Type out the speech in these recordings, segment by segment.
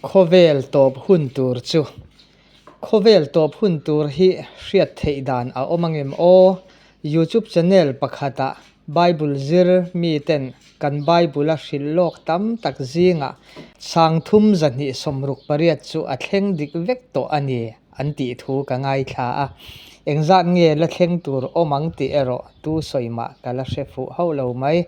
Khawvel tawp hun tur chu. Khawvel tawp hun tur hi hriat theih dan a awm angem aw? YouTube channel pakhatah Bible zir miten kan Bible-a hrilh lawk tam tak zingah sangthum zahnih sawmruk pariat chu a thleng dik vek tawh a ni an tih thu ka ngaithla a. Engzat nge la thleng tur awm ang tih erawh tu sawi mah ka la hre fuh hauh lo mai.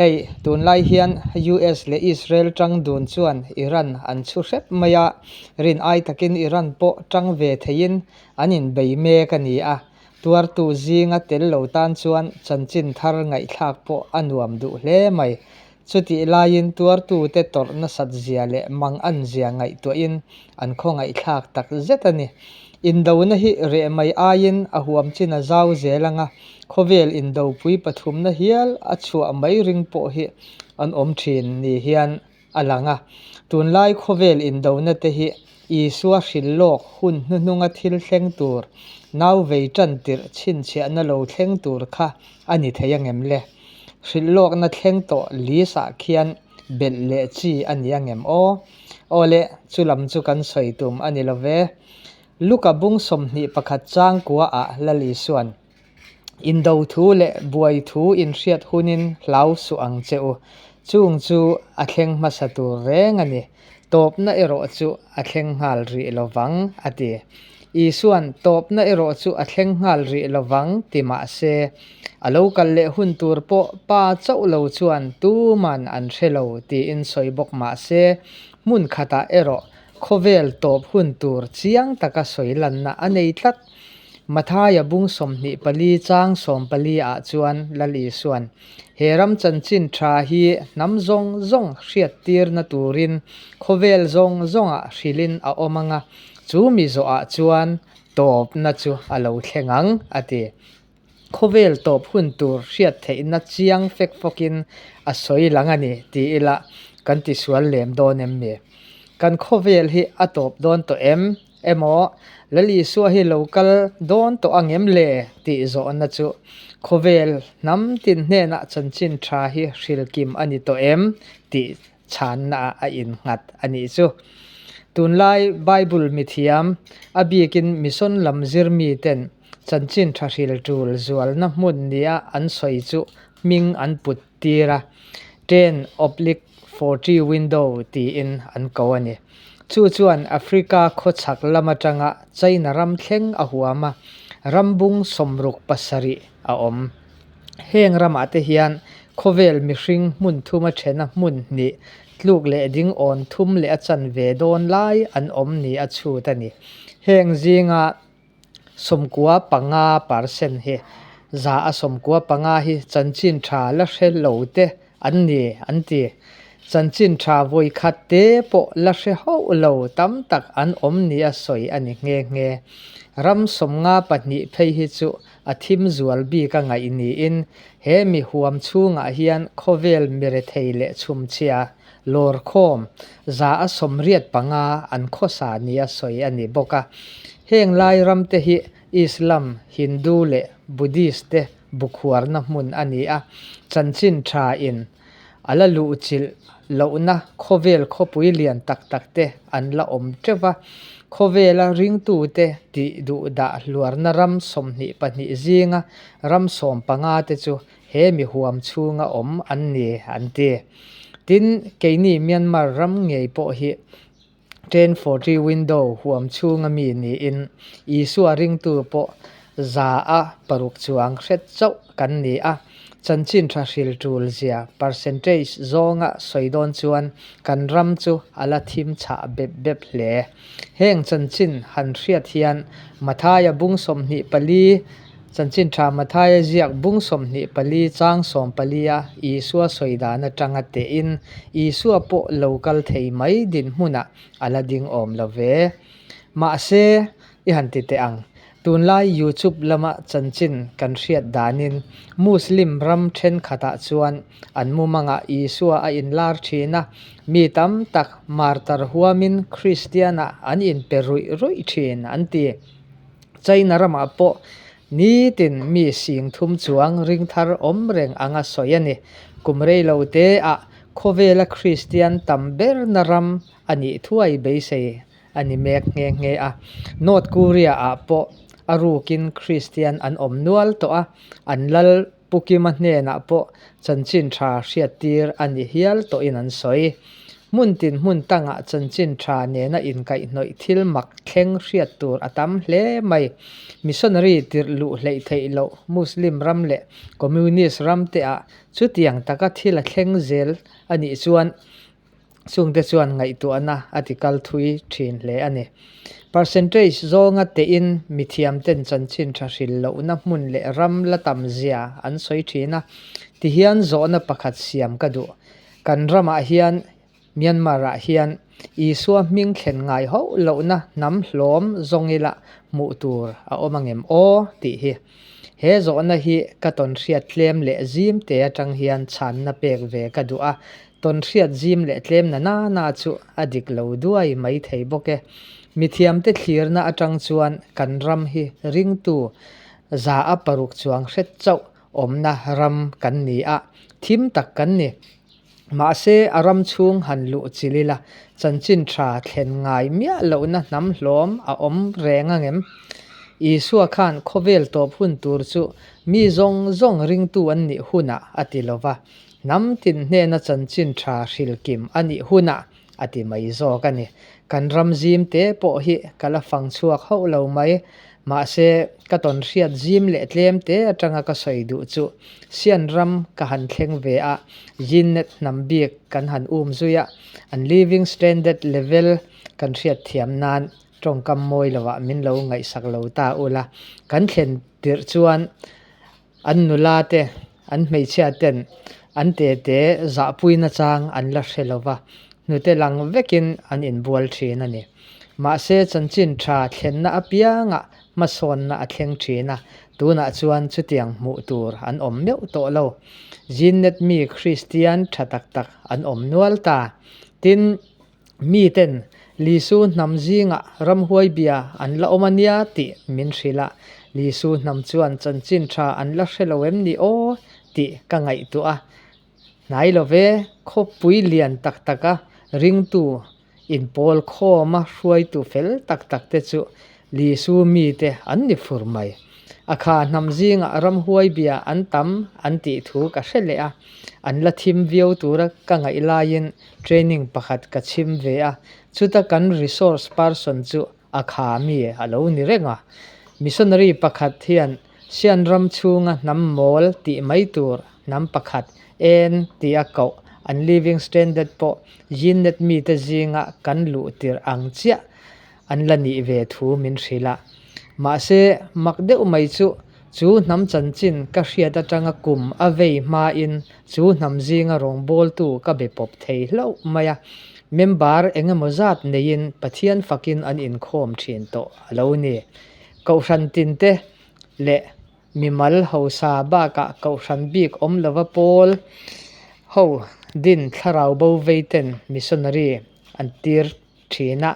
Hei, tunlai hian US leh Israel tang dun chuan Iran an chhu hrep mai a, rin ai takin Iran pawh tang ve theiin an inbei mek a ni a, tuartu zinga tel lo tan chuan chanchin thar ngaihthlak pawh a nuam duh hle mai. Chutih laiin tuartute tawrh nasat zia leh mang an zia ngaihtuahin an khawngaihthlak tak zet a ni. Indona hi reh mai aiin a huam chin a zau zel ang a, Khawvel indopui pathumna hial a chhuah mai ring pawh hi an awm thin ni hian a lang a. Tunlai khawvel indona te hi Isua hrilh lawk hun hnuhnunga thil thleng tur, nau vei tan tirh chhinchhiahna lo thleng tur kha a ni thei angem le? Hrilh lawkna thleng tawh list ah khian belh leh chi a ni angem aw? Aw le, chu lam chu kan sawi tum a ni lo ve. Luka bung 21 changkua ah Lal Isuan, Indo thu leh buai thu inhriat hunin hlau suh ang che u. Chung chu a thleng hmasa tur reng a ni. Tawpna erawh chu a thleng nghal rih lo vang, a ti. Isuan, Tawpna erawh chu a thleng nghal rih lo vang, ti mah se, a lo kal leh hun tur pawh Pa chauh lo chuan tuman an hre lo, tiin sawi bawk mah se, hmun khatah erawh khawvel tawp hun tur chiang taka sawi lanna a nei tlat. Mathaia bung 24 chang 14 ah chuan Lal Isuan, He ram chanchin tha hi hnam zawng zawng hriattirna turin khawvel zawng zawngah hrilhin a awm ang a, chu mi zawhah chuan tawpna chu a lo thleng ang, a ti. Khawvel tawp hun tur hriat theihna chiang fek fawkin a sawi lang a ni ti ila kan tisual lem dawn em ni? Kan khawvel hi a tawp dawn tawh em? Emaw, Lal Isua hi lo kal dawn tawh angem le? tih zawhna chu khawvel hnam tin hnenah chanchin tha hi hrilkim a ni tawh em? tih chhannaah a innghat a nih chu. Tunlai Bible mithiam, a bikin mission lam zir miten chanchin tha hril tul zualna hmun nia an sawi chu hming an put tir a, ten oblique 40 window tiin an ko a ni. Chu chuan Africa khawchhak lam atanga China ram thleng a huam a, ram bung 67 a awm. Heng ramah te hian khawvel mihring hmun thuma thena hmun hnih, tluk leh ding awn thum leh a chanve dawn lai an awm ni a chhut a ni. Heng zinga 95 percent hi 95% hi chanchin tha la hre lo te an ni an ti. Chanchin tha vawi khat te pawh la hre hauh lo tam tak an awm ni a sawi a ni nghe nghe. Ram 52 phei hi chu a thim zual bik a ngaih niin he mi huam chhungah hian khawvel mirethei leh chhumchhia lawr khawm 85% an khawsa nia sawi a ni bawk a. Heng lai ram te hi Islam, Hindu leh Buddhist te bukhuarna hmun a ni a, chanchin tha in a la luhchilh lohna khawvel khawpui lian tak tak te an la awm teuh va. Khawvela ringtute tih duh dah hluarna ram 22 zinga ram 15 te chu he mi huam chhunga awm an ni an ti. Tin, keini Myanmar ram ngei pawh hi 1040 window huam chhunga mi niin Isua ringtu pawh 6% chuang hret chauh kan ni a, chanchin tha hril tul zia percentage zawnga sawi dawn chuan kan ram chu a la thim chhah bep bep hle. Heng chanchin han hriat hian Mathaia bung 24 chanchin tha Mathaia ziak bung 24 chang 14 a Isua sawi dan atanga tehin Isua pawh lo kal thei mai dinhmunah a la ding awm lo ve. Mahse, i han ti teh ang. Tunlai YouTube lama chanchin kan hriat danin Muslim ram thenkhatah chuan an mumangah Isua a inlar thin a, mi tam tak martar huamin Kristianah an inpe ruih ruih thin an ti. China ramah pawh nitin mi 30,000 chuang ringthar awm reng anga sawi a ni. Kum rei lo te ah. Khawvela Kristian tam berna ram a nih thuai beisei a ni mek nghe nghe a. North Korea-ah pawh a rukin Kristian an awm nual tawh a, an lal Pu Kima hnenah pawh chanchin tha hriattir a ni hial tawhin an sawi. Hmun tin hmun tangah chanchin tha nena inkaihhnawih thil mak thleng hriat tur a tam hle mai. Missionary tirh luh hleih theih loh Muslim ram leh Communist ram te ah chutiang taka thil a thleng zel a nih chuan Chungte chuan ngaihtuahna a ti kal thui thin hle a ni. Percentage zawnga tein mithiamten chanchin tha hril lohna hmun leh ram la tam zia an sawi thin a, tihian zawhna pakhat siam ka duh. Kan ramah hian, Myanmar-ah hian, Isua hming thlen ngai hauh lohna hnam hlawm zawng ila hmuh tur a awm angem aw? tih hi. He zawhna hi ka tawnhriat tlem leh zim te atang hian chhanna pek ve ka duh a, Tawnhriat zim leh tlem na na na chu a dik lo duai mai thei bawk e. Mithiamte thlirna atang chuan kan ram hi ringtu 106 chuang hret chauh awmna ram kan ni a, thim tak kan ni. Mahse a ram chhung han luh chil ila chanchin tha thlen ngai miah lohna hnam hlawm a awm reng angem? Isua khan khawvel tawp hun tur chu mi zawng zawng ringtu an nih hunah a ti lova, Hnam tin hnena chanchin tha hrilkim a nih hunah a ti mai zawk a ni. Kan ram zim te pawh hi ka la fang chhuak hauh lo mai. Mahse, ka tawn hriat zim leh tlem te atanga ka sawi duh chu Sian ram ka han thleng ve a, Zinnet hnam bik kan han um zui a, an living standard level kan hriat thiam nan tawngkam mawi lovah min lo ngaihsak lo ta ula. Kan thlen tirh chuan An nula te, an hmeichhia ten an tete zahpuina chang an la hre lo va, hnute lang vekin an inbual thin a ni. Mahse, chanchin tha thlenna apiangah hmasawnna a thleng thin a, tunah chuan chutiang hmuh tur an awm meuh tawh lo. Zinnet mi Kristian tha tak tak an awm nual ta. Tin, Miten Lisu hnam zingah ramhuai bia an la awm a nia tih min hrilh a, Lisu hnam chuan chanchin tha an la hre lo em ni aw tih ka ngaihtuah a. Hnai lo ve, khawpui lian tak taka ringtu inpawl khawma hruaitu fel tak tak te chu Lisu mite an ni fur mai. A kha hnam zingah ramhuai bia an tam an tih thu ka hre leh a, an la thim viau tura ka ngaih laiin training pakhat ka chhim ve a, chuta kan resource person chu a kha mi a lo ni reng a. Missionary pakhat hian Sian ram chhunga hnam mawl tih mai tur hnam pakhat en tia koh an living standard pawh Zinnet mite zinga kan luh tirh ang chiah an la nih ve thu min hrilh a. Mahse, mak deuh mai chu, chu hnam chanchin ka hriat atanga kum a vei hmain chu hnam zinga rawngbawltu ka be pawp thei hlauh mai a. Member eng emaw zat neiin Pathian fakin an inkhawm thin tawh a lo ni. Kohhran tinte leh mimal hausa bakah kohhran bik awm lova pawl ho din thlarau bo veiten missionary an tir thin a,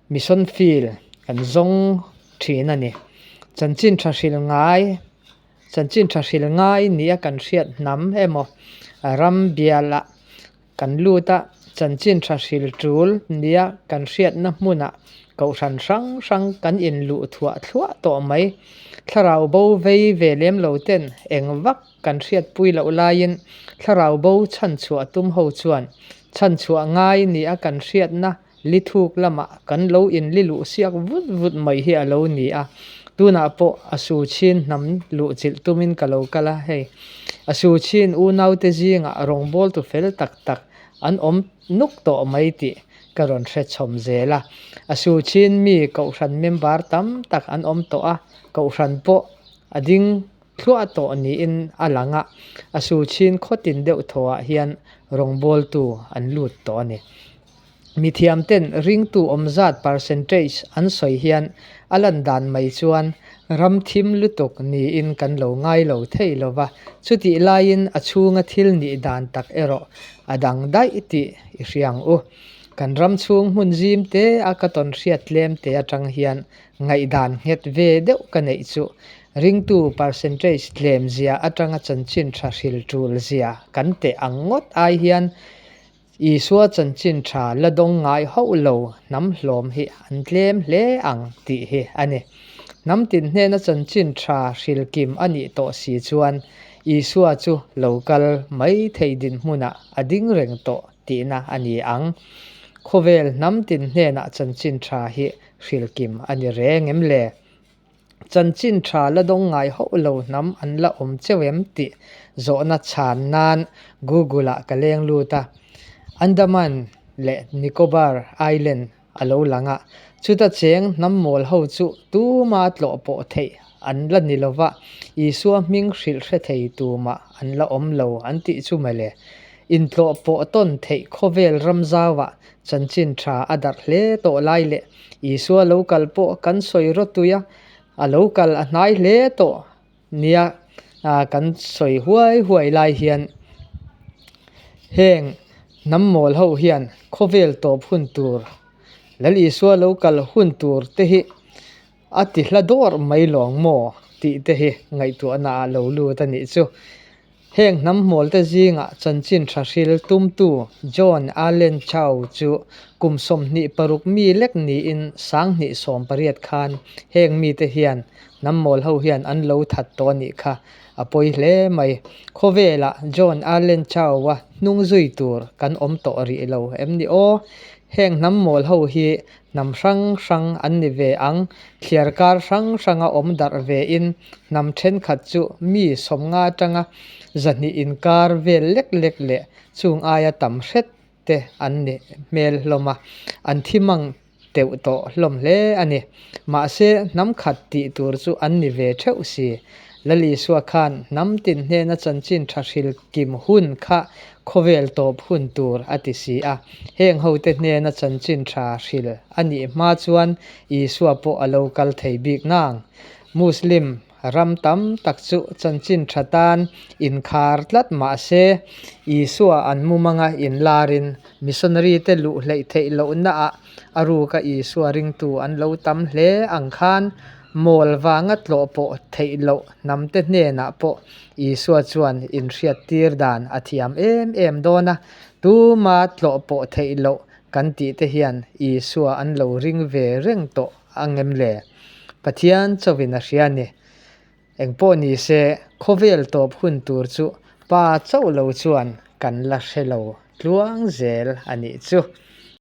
mission field kan zawng thin a ni. Chanchin tha hril ngai, chanchin tha hril ngai nia kan hriat hnam emaw ram bialah kan lut a, chanchin tha hril tul nia kan hriatna hmunah kohhran hrang hrang kan inluh thuah thluah tawh mai. Thlarau bo vei ve lem lo ten eng vak Kan hriatpui loh laiin thlarau bo chhanchhuah tum ho chuan chhanchhuah ngai nia kan hriatna li thuk lamah kan lo inli luh siak vut vut mai hi a lo ni a. Tunah pawh a su chhin hnam luhchilh tumin ka lo kal a, hei a su chhin unaute zingah rawngbawltu fel tak tak an awm nuk tawh mai tih ka rawn hre chhawm zel a. A su chhin mi kohhran member tam tak an awm tawh a, kohhran pawh a ding Thluah tawh niin a lang a, a su chhin khawtin deuh thawhah hian rawngbawltu an lut tawh a ni. Mithiamten ringtu awm zat percentage an sawi hian a lan dan mai chuan ram thim lutuk niin kan lo ngai lo thei lo va, chutih laiin a chhunga thil nih dan tak erawh a dang daih tih i hria ang u. Kan ram chhung hmun zim te a ka tawn hriat tlem te atang hian ngaihdan nghet ve deuh ka neih chu. Ringtu percentage tlem zia atanga chanchin tha hril tul zia kan teh ang ngawt ai hian Isua chanchin tha la dawng ngai hauh lo hnam hlawm hi an tlem hle ang tih hi a ni. Hnam tin hnena chanchin tha hril kim a nih tawh si chuan Isua chu lo kal mai thei dinhmunah a ding reng tawh tihna a ni ang. Khawvel hnam tin hnenah chanchin tha hi hril kim a ni reng em le? Chanchin tha la dawng ngai hauh lo hnam an la awm cheu em tih zawhna chhan nan Google ah ka leng lut a, Andaman leh Nicobar Island a lo lang a, chuta cheng hnam mawl ho chu tuma tlawh pawh theih an la ni lova, Isua hming hrilh hre thei tumah an la awm lo an tih chu mawle. Intlawh pawh tawn theih khawvel ram zauah chanchin tha a darh hle tawh lai leh Isua lo kal pawh kan sawi rawtui a, a lo kal a hnai hle tawh nia kan sawi huai huai lai hian heng hnam mawl ho hian khawvel tawp hun tur Lal Isua lo kal hun tur te hi a ti hla dawr mai lawng maw tih te hi ngaihtuahna ah lo lut a nih chu. Heng hnam hmawlte zingah chanchin tha hril tumtu John Allen Chau chu kum 26 mi lek niin 2018 khan heng mite hian hnam mawl ho hian an lo that tawh a nih kha a pawi hle mai. Khawvelah John Allen Chau-a hnung zui tur kan awm tawh rih lo em ni aw? Heng hnam mawl ho hi Hnam hrang hrang an ni ve ang. Thliar kar hrang hranga awm darh vein hnam thenkhat chu mi 50 atanga 200 inkar vel lek lek leh chung aia tam hret te an ni hmel hlawm a, an thi mang teuh tawh hlawm hle a ni. Mahse, hnam khat tih tur chu an ni ve theuh si. Lalisua khan hnam tin hnena chanchin tha hril kim hun kha khawvel tawp hun tur a ti si a. Heng hote hnena chanchin tha hril a nih hma chuan Isua pawh a lo kal thei bik nang. Muslim ram tam tak chu chanchin tha tan inkhar tlat mah se, Isua an mumanga inlarin missionary te luh hleih theih lohnaah a ruka Isua ringtu an lo tam hle ang khan Mawl vanga tlawh pawh theih loh hnamte hnenah pawh Isua chuan inhriattir dan a thiam em em dawn a, tuma tlawh pawh theih loh kan tih te hian Isua an lo ring ve reng tawh ang em le? Pathian chauhin a hria a ni. Engpawh ni se, khawvel tawp hun tur chu Pa chauh lo chuan kan la hre lo tluang zel a nih chu.